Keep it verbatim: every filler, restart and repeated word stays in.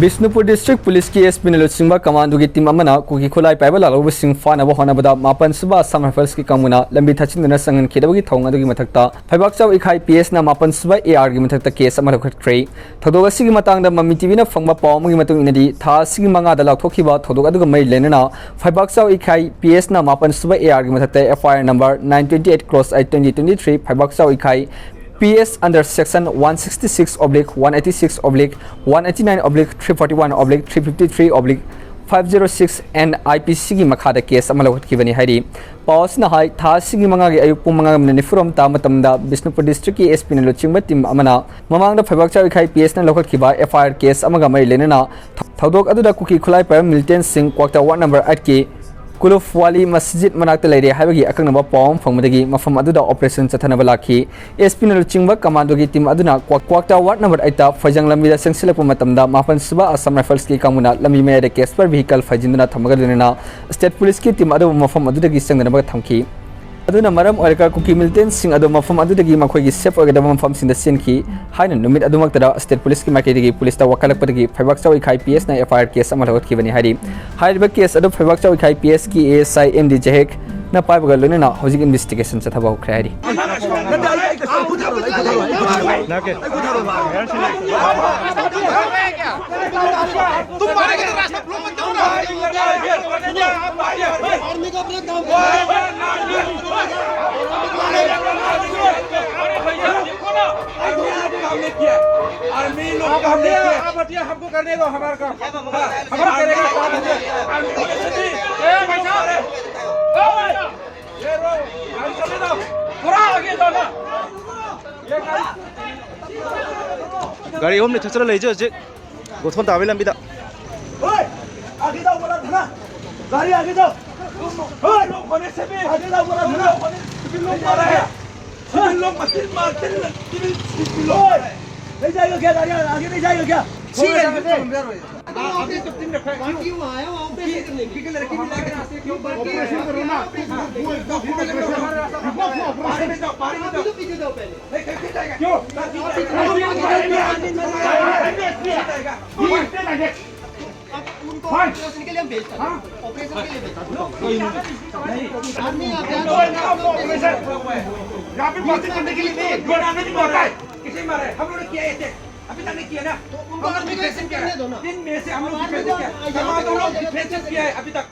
Bishnupur district ꯄꯨꯂꯤꯁꯀꯤ ꯑꯦꯁ ꯄꯤꯅ ꯂꯨꯆꯤꯡꯕ ꯀꯃꯥꯟꯗꯣꯒꯤ ꯇꯤꯝ ꯑꯃꯅ ꯀꯨꯀꯤ ꯈꯨꯠꯂꯥꯏ ꯄꯥꯏꯕ ꯂꯥꯜꯍꯧꯕꯁꯤꯡ ꯐꯥꯅꯕ ꯍꯣꯠꯅꯕꯗ ꯃꯥꯄꯟ ꯁꯨꯕ ꯑꯁꯥꯝ ꯔꯥꯏꯐꯜꯁꯀꯤ ꯀꯥꯡꯕꯨꯅ ꯂꯝꯕꯤ ꯊꯠꯆꯤꯟꯗꯨꯅ ꯆꯪꯍꯟꯈꯤꯗꯕꯒꯤ ꯊꯧꯑꯣꯡ ꯑꯗꯨꯒꯤ ꯃꯊꯛꯇ ꯐꯩꯕꯥꯛꯆꯥꯎ ꯏꯈꯥꯏ ꯄꯤ ꯑꯦꯁꯅ ꯃꯥꯄꯟ ꯁꯨꯕ ꯑꯦ ꯑꯥꯔꯒꯤ ꯃꯊꯛꯇ ꯀꯦꯁ ꯑꯃ ꯂꯧꯈꯠꯈ꯭ꯔꯦ꯫ ꯊꯧꯗꯣꯛ ꯑꯁꯤꯒꯤ ꯃꯇꯥꯡꯗ ꯃꯃꯤ ꯇꯤꯚꯤꯅ ꯐꯪꯕ ꯄꯥꯎ ꯑꯃꯒꯤ ꯃꯇꯨꯡ ꯏꯟꯅꯗꯤ, ꯊꯥ ꯑꯁꯤꯒꯤ ꯃꯉꯥꯗ ꯂꯥꯎꯊꯣꯛꯈꯤꯕ ꯊꯧꯗꯣꯛ ꯑꯗꯨꯒ ꯃꯔꯤ ꯂꯩꯅꯅ ꯐꯩꯕꯥꯛꯆꯥꯎ ꯏꯈꯥꯏ ꯄꯤ ꯑꯦꯁꯅ ꯃꯥꯄꯟ ꯁꯨꯕ ꯑꯦ ꯑꯥꯔꯒꯤ ꯃꯊꯛꯇ F I R number nine twenty eight cross eight twenty twenty three, ꯐꯩꯕꯥꯛꯆꯥꯎ ꯏꯈꯥꯏ P S under section one sixty six oblique one eighty six oblique one eighty nine oblique three forty one oblique three fifty three oblique five zero six N I P C ꯒꯤ ꯃꯈꯥꯗ case ꯑꯃ ꯂꯧꯈꯠꯈꯤꯕꯅꯤ ꯍꯥꯏꯔꯤ꯫ ꯄꯥꯎ ꯑꯁꯤꯅ ꯍꯥꯏ, ꯊꯥ ꯑꯁꯤꯒꯤ ꯃꯉꯥꯒꯤ ꯑꯌꯨꯛ ꯄꯨꯡ ꯃꯉꯥꯒ ꯃꯤꯅꯤꯠ ꯅꯤꯐꯨꯔꯣꯝ ꯇꯥꯕ ꯃꯇꯝꯗ ꯕꯤꯁꯅꯨꯄꯨꯔ ꯗꯤꯁꯇ꯭ꯔꯤꯛꯀꯤ ꯑꯦꯁ ꯄꯤꯅ ꯂꯨꯆꯤꯡꯕ ꯇꯤꯝ ꯑꯃꯅ ꯃꯃꯥꯡꯗ ꯐꯩꯕꯥꯛꯆꯥꯎ ꯏꯈꯥꯏ ꯄꯤ ꯑꯦꯁꯅ ꯂꯧꯈꯠꯈꯤꯕ ꯑꯦꯐ ꯑꯥꯏ ꯑꯥꯔ ꯀꯦꯁ ꯑꯃꯒ ꯃꯔꯤ ꯂꯩꯅꯅ ꯊꯧꯗꯣꯛ ꯑꯗꯨꯗ ꯀꯨꯀꯤ ꯈꯨꯠꯂꯥꯏ ꯄꯥꯏꯕ ꯃꯤꯂꯤꯇꯦꯟꯁꯤꯡ ꯀ꯭ꯋꯥꯛꯇꯥ ꯋꯥꯔꯗ ꯅꯝꯕꯔ ꯑꯩꯠꯀꯤ ꯀꯨꯂꯨꯐ ꯋꯥꯂꯤ ꯃꯁꯖꯤꯗ ꯃꯅꯥꯛꯇ ꯂꯩꯔꯦ ꯍꯥꯏꯕꯒꯤ ꯑꯀꯛꯅꯕ ꯄꯥꯎ ꯑꯃ ꯐꯪꯕꯗꯒꯤ ꯃꯐꯝ ꯑꯗꯨꯗ ꯑꯣꯄꯔꯦꯁꯟ ꯆꯠꯊꯅꯕ ꯂꯥꯛꯈꯤ꯫ ꯑꯦꯁ ꯄꯤꯅ ꯂꯨꯆꯤꯡꯕ ꯀꯃꯥꯟꯗꯣꯒꯤ ꯇꯤꯝ ꯑꯗꯨꯅ ꯀ꯭ꯋꯥ-, ꯀ꯭ꯋꯥꯛꯇꯥ ꯋꯥꯔꯗ ꯅꯝꯕꯔ ꯑꯩꯠꯇ ꯐꯣꯏꯖꯪ ꯂꯝꯕꯤꯗ ꯆꯪꯁꯤꯜꯂꯛꯄ ꯃꯇꯝꯗ ꯃꯥꯄꯟ ꯁꯨꯕ ꯑꯁꯥꯝ ꯔꯥꯏꯐꯜꯁꯀꯤ ꯀꯥꯡꯕꯨꯅ ꯂꯝꯕꯤ ꯃꯌꯥꯏꯗ ꯀꯦꯁꯄꯔ ꯚꯤꯍꯤꯀꯜ ꯐꯩꯖꯤꯟꯗꯨꯅ ꯊꯝꯕꯒ ꯂꯣꯏꯅꯅ ꯁ꯭ꯇꯦꯠ ꯄꯨꯂꯤꯁꯀꯤ ꯇꯤꯝ ꯑꯗꯨꯕꯨ ꯃꯐꯝ ꯑꯗꯨꯗꯒꯤ ꯆꯪꯗꯅꯕ ꯊꯝꯈꯤ꯫ ꯑꯗꯨꯅ ꯃꯔꯝ ꯑꯣꯏꯔꯒ ꯀꯨꯀꯤ ꯃꯤꯂꯤꯇꯦꯟꯁꯤꯡ ꯑꯗꯨ ꯃꯐꯝ ꯑꯗꯨꯗꯒꯤ ꯃꯈꯣꯏꯒꯤ ꯁꯦꯐ ꯑꯣꯏꯒꯗꯕ ꯃꯐꯝꯁꯤꯡꯗ ꯆꯦꯟꯈꯤ ꯍꯥꯏꯅ ꯅꯨꯃꯤꯠ ꯑꯗꯨꯃꯛꯇꯗ ꯁ꯭ꯇꯦꯠ ꯄꯨꯂꯤꯁꯀꯤ ꯃꯥꯏꯀꯩꯗꯒꯤ ꯄꯨꯂꯤꯁꯇ ꯋꯥꯀꯠꯂꯛꯄꯗꯒꯤ ꯐꯩꯕꯥꯛꯆꯥꯎ ꯏꯈꯥꯏ ꯄꯤ ꯑꯦꯁꯅ ꯑꯦꯐ ꯑꯥꯏ ꯑꯥꯔ ꯀꯦꯁ ꯑꯃ ꯂꯧꯈꯠꯈꯤꯕꯅꯤ ꯍꯥꯏꯔꯤ꯫ ꯍꯥꯏꯔꯤꯕ ꯀꯦꯁ ꯑꯗꯨ ꯐꯩꯕꯥꯛꯆꯥꯎ ꯏꯈꯥꯏ ꯄꯤ ꯑꯦꯁꯀꯤ A S I M D ꯖꯍꯦꯛꯅ ꯄꯥꯏꯕꯒ ꯂꯣꯏꯅꯅ ꯍꯧꯖꯤꯛ ꯏꯟꯚꯦꯁꯇꯤꯒꯦꯁꯟ ꯆꯠꯊꯕ ꯍꯧꯈ꯭ꯔꯦ ꯍꯥꯏꯔꯤ꯫ आर्मी लोग काम नहीं किया। आप हटिए, हमको करने दो हमारा काम। हाँ, हमारा करेगा काम। ए, भाई साहब। ए, ये रो, गाड़ी चलने दो। थोड़ा आगे जाओ ना। ये गाड़ी गाड़ी ꯑꯍꯨꯝꯅꯤ ꯊꯣꯛꯆꯜꯂ ꯂꯩꯖꯦ ꯍꯧꯖꯤꯛ꯫ ꯒꯣꯊꯣꯟ ꯇꯥꯕꯒꯤ ꯂꯝꯕꯤꯗ꯫ ओए, आगे जाओ बोला था ना। गाड़ी आगे जाओ। ओए, लोग होने से भी आगे जाओ बोला था ना। सिविल लोग मारा है। सिविल लोग मशीन मारते हैं, सिविल, सिविल लोग ओए, नहीं जाएगा क्या गाड़ी? आगे नहीं जाएगा क्या? ठीक है, अभी तो तीन रखा है। बाकी वो आया, वहाँ पे ऑपरेशन करो ना। बाहर में जाओ, बाहर में जाओ। पीछे जाओ पहले। नहीं, कैसे जाएगा? क्यों? कैसे जाएगा? आप उनको ऑपरेशन के लिए हम भेजता हूँ। ऑपरेशन के लिए भेजता हूँ। आदमी आप यहाँ ऑपरेशन। यहाँ पे बातें करने के लिए नहीं, जो आदमी नहीं मारा है। किसे मारा है? हम लोगों ने किया है attack। अभी तक नहीं किया ना। तो उनको हम लोग आर्मी का डिफेंस किया है। तीन महीने से हम लोग डिफेंस किया है। हम लोग डिफेंस किया है अभी तक।